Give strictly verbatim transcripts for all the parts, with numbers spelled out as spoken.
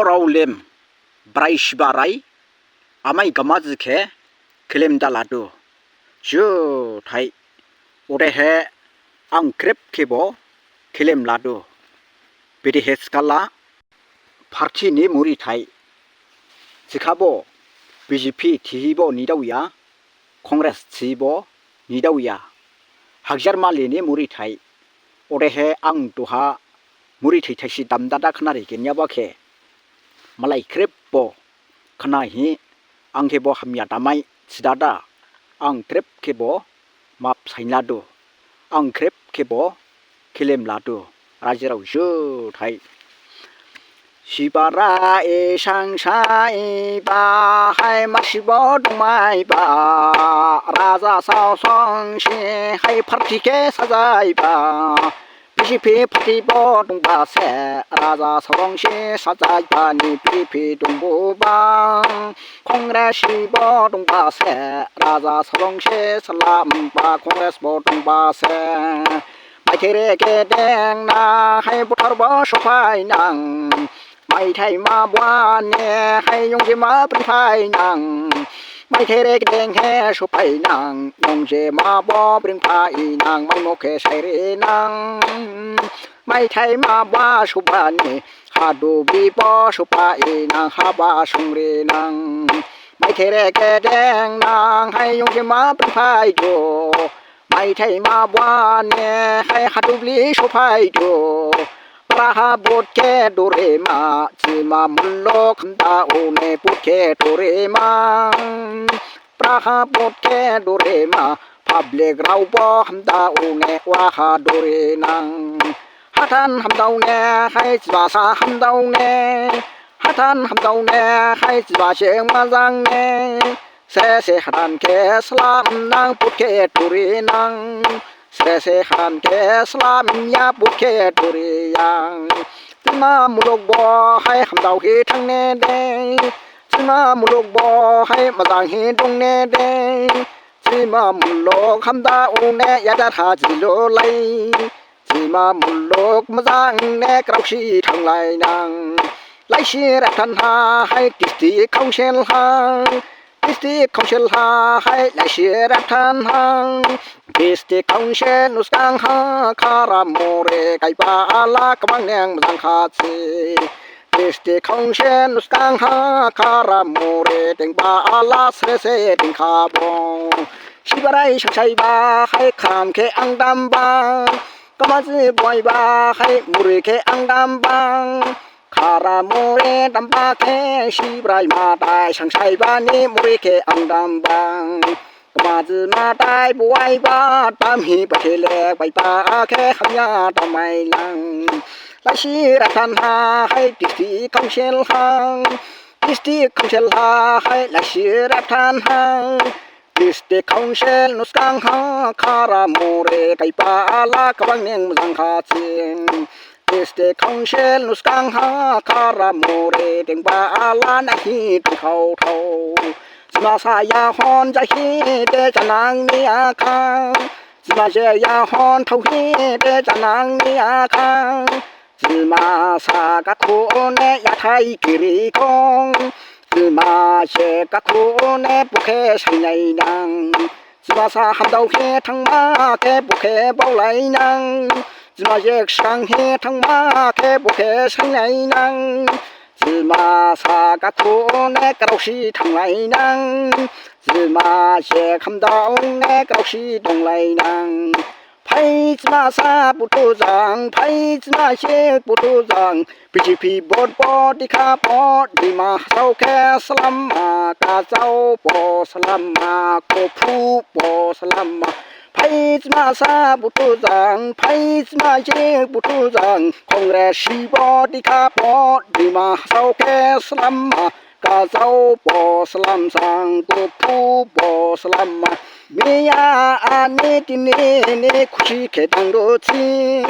Raolem, brai sibarai, amai gamaji khe khulum da ladu. Juthai, odehe ang khrip khebo khulum ladu. Bedehe thikhala, party ni murithai. Thikhabo B J P thihibo nidaoya, Congress thihibo nidaoya. Hagjar mali ni murithai. Odehe ang duha murithai thaisi damdada khnari kenyaba khe malai khripbo khnahi ang khebo hamya damai thidada ang khrip khebo map sainladu. Ang khrip khebo khulum ladu. Rajirao juthai. Sibarai sangsaiba hai masibo dongmaiba. Raja saosongsi hai party khe sajaiba. B J P party bo dongba se, raja saosongsi sajaibani B J P dongbuba. Congress bo dongba se, raja saosongsi salamba Congress bo dongba se. Maithai re gedeng na hai bothor bo sophainang. Maithai ma bua ne hai yongjema bringphainang. Maithai re gedeng he sophainang. Yongjema bo bringphainang. Maimo khe sairinang. Maithai ma bua sobani. Hadubi bo sophainang. Haba songrinang. Maithai re gedeng nang hai yongjema bringphaidu. Maithai ma bua ne hai hadubli sophaidu. Braha vote khe dorima, jima muluk hamdaone vote khe dorima. Braha vote khe dorima, public raobo hamdaone waha dorinang. Hathan hamdaone hai jimasa hamdaone. Hathan hamdaone hai jima jeng majang ne. Sere se hathan khe slamnang vote khe dorinang. Sere se hathan khe slamya vote khe doriyang. Jima muluk bo hai hamdao hi thangne de. Jima muluk bo hai majang hi dongne de. Jima muluk hamdaone yadar ha jilolai. Jima muluk majang ne kraosi thanglainang. Laisi rathan ha hai district council ha. District council ha hai laisi rathan ha. District council nuskang ha khara more kaiba ala khabang neng majang kha si. District council nuskang ha khara more dengba ala sere se dengkhabo. Sibarai sangsaiba hai khram khe ang damba. Gamaji buaiba hai muri khe ang damba. Khara more damba khe Sibrai madai sangsaibani muri khe ang damba. Gamaji madai buaiba damhi bathele baiba khe hamya damailang. Laisi rathan ha hai district council ha. District council ha hai laisi rathan ha. District council nuskang ha khara more kaiba ala khabang neng majang kha si. District council nuskang ha khara more dengba ala nahi dengkhao thao. Jima saya hon jahi de janang ni akha. Jima saya hon thao hi de janang ni akha. Jima sa gakhune yathai giri khong. Jima se gakhune bokhe sainai nang. Jima sa hamdao khe thangma khe bokhe baolai nang. Jima se sang he thangma khe bokhe sainai nang. Jima sa gakhune kraosi thanglai nang. Jima se hamdaone kraosi donglai nang. Phai jima sa buthu jang, phai jima se buthu jang. B J P vote bo dikha bo, Dima Hasao khe slamma, Gajao bo slamma, Gophu bo slamma. Phai jima sa buthu jang, phai jima se buthu jang. Congress bo dikha bo, Dima Hasao khe slamma. Gajao bo slam sang, Gophu bo slam ma. Miya ani dini ni khusi khe dang du si.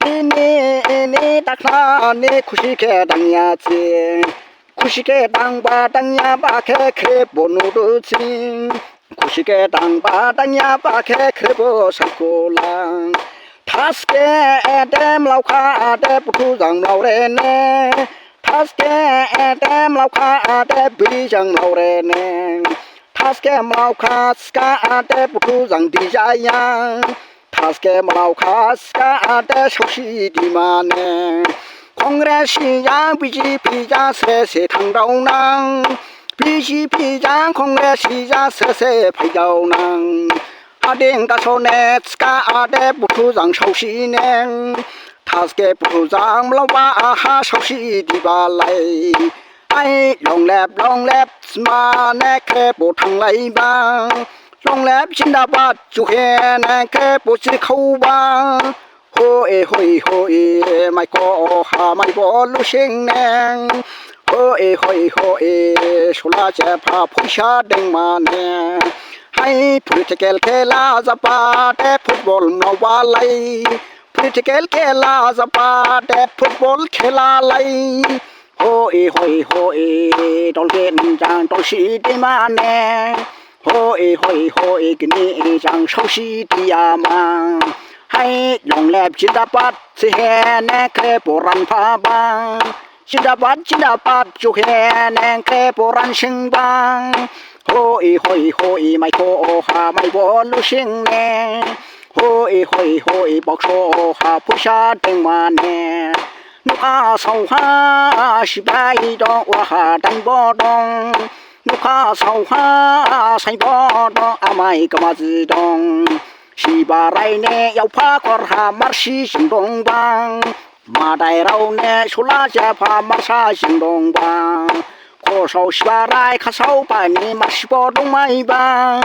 Dini ni dakhna ni khusi khe dang ya si. Khusi khe dang ba dang ya ba khe khrip bo nu du si. Khusi khe dang ba dang ya ba khe khrip bo saikho lang. Thas khe dem lao kha de buthu jang lao re ne. Thaske ede mlaokha ade bri jang mlaorene. Thaske mlaokha ska ade buthu jang dijayang. Thaske mlaokha ska ade saosi dimane. Congress sijang B J P jang sese thangdaonang. B J P jang Congress sijang sese phaidaonang. Ading gasone ska ade buthu jang saosi neng. Thaske buthu jang mlaoba aha saosi dibalai. Ai long live, long live, smane khe bo thanglaiba. Long live jindabad juhe nang khe bo jikhaoba. Ho e ho e ho e, maikho ha maibo lusing neng. Ho e ho e ho e, sula jepha phaisa dengmane. Hai political khela jaba de football mlaobalai. Political khela jaba de football khela lai. Ho e ho e ho e, dol gen jang dol si dimane. Ho e ho e ho e, gini jang saosi diyama. Hai long live jindabad, sihene khe boran phabang. Jindabad, jindabad, juhene khe boran singbang. Ho e ho e ho e, maikho ha maibo lusing ne. Ho e ho e ho e, bokso ha phaisa dengmane. Nukha saoha sibai dong, waha dainbo dong. Nukha saoha saibo dong, amai gamaji dong. Sibarai ne yaopha khorha marsi jing dongbang. Madairao ne sula jepha marsa jing dongbang. Khosao sibarai khasaobani marsibo dongmaibang.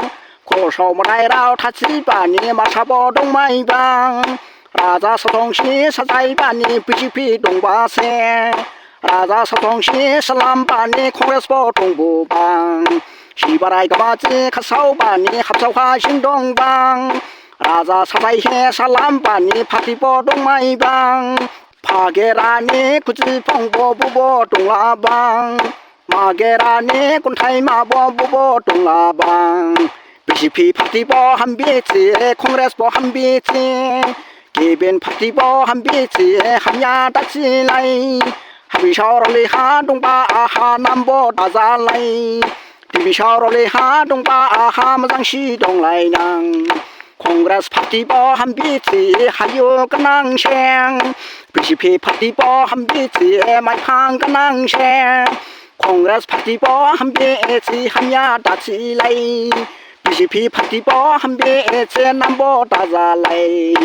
Khosao madairao thajibani marsabo dongmaibang. Raja Sathongsi sajaibani B J P dongbase. Raja Sathongsi salambani Congress bo dongbubang. Sibarai gamaji khasaobani habsaoha jing dongbang. Raja sajaihe salambani party bo dongmaibang. Phagerani khuji phongbo bubo donglabang. Magerani kunthai mabo bubo donglabang. B J P party bo hambithi, Congress bo hambithi. Gibin party bo hambithi, hamya dachilai. Habisao roli ha dongba aha nambo dajalai. Dibisao roli ha dongba aha majangsi donglainang. Congress party bo hambithi, hayu gnang seng. B J P party bo hambithi, maiphang gnang seng. Congress party bo hambithi, hamya dachilai. B J P party bo hambithi, nambo dajalai.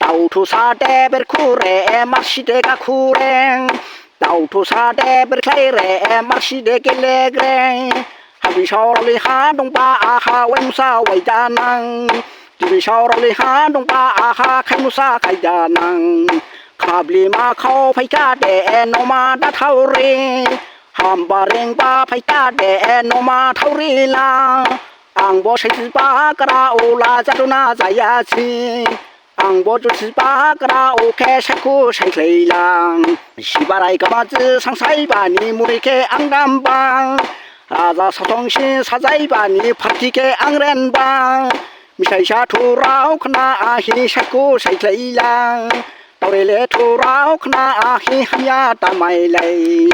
Daothu sade berkhure, marsi de gakhure. Daothu sade berkhlaire, marsi de gelegre. Habisao roli ha dongba aha waimsa waidanang. Dibisao roli ha dongba aha khaimusa khaidanang. Khabli makhao phaikha de noma da thaori. Hamba rengba phaikha de noma thaori la. Angbo saithiba gra ola jaduna jayasi. Angbo juthiba gra okhe saikhu saikhlailang. Sibarai gamaji sangsaibani muri khe ang dambang. Raja Sathongsi sajaibani party khe ang renbang. Misaisa thurao khna ahi saikhu saikhlailang. Taurele thurao khna ahi hamya damailai.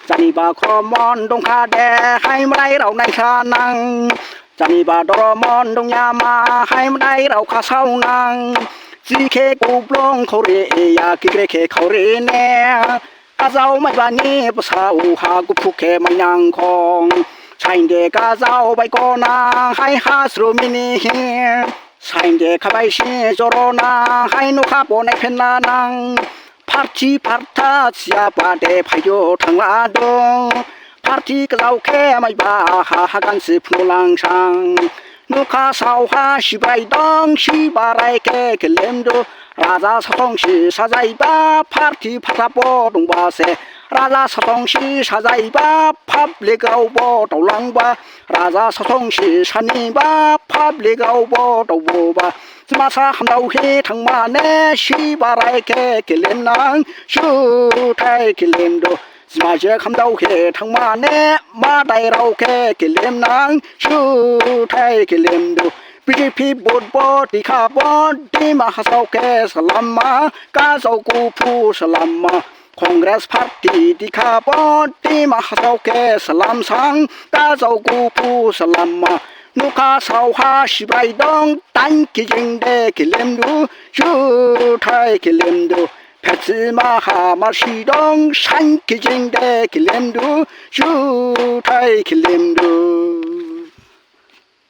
Janiba khomon dongkha de hai madairao naikhanang. Janiba doromon dongyama hai madairao khasaonang. Jikhe kublong khaori ya kikre khe khaori ne. Kajao maibani basa uha guphu khe mainangkhong. Sainde kajao baikonang hai hasru mini hi. Sainde khabaisi jorona hai nokha bo naiphenlanang. Party partha siyaba de phaidu thangladu. Party kajao khe maiba ha hagan si phunulangsang. Nokha saoha sibai dong sibarai khe khelemdu. Raja Sathongsi sajaiba party partha bo dongbase. Raja Sathongsi sajaiba public rao bo daolangba. Raja Sathongsi saniba public rao bo daoboba. Dimasa hamdao hi thangmane sibarai khe khelemnang juthai khelemdu. Dimajik hamdao hi thangmane madairao khe khelemnang juthai khelemdu. B J P vote bo dikhabo Dima Hasao khe salamma, kajao guphu salamma. Congress party thikhabo Dima Hasao khe slam sang, da jao guphu slam ma. Nokha saoha Sibrai dong, thain khe jing de khlim du, juthai khlim du. Phetsima ha masi dong, sain khe jing de khlim du, juthai khlim du.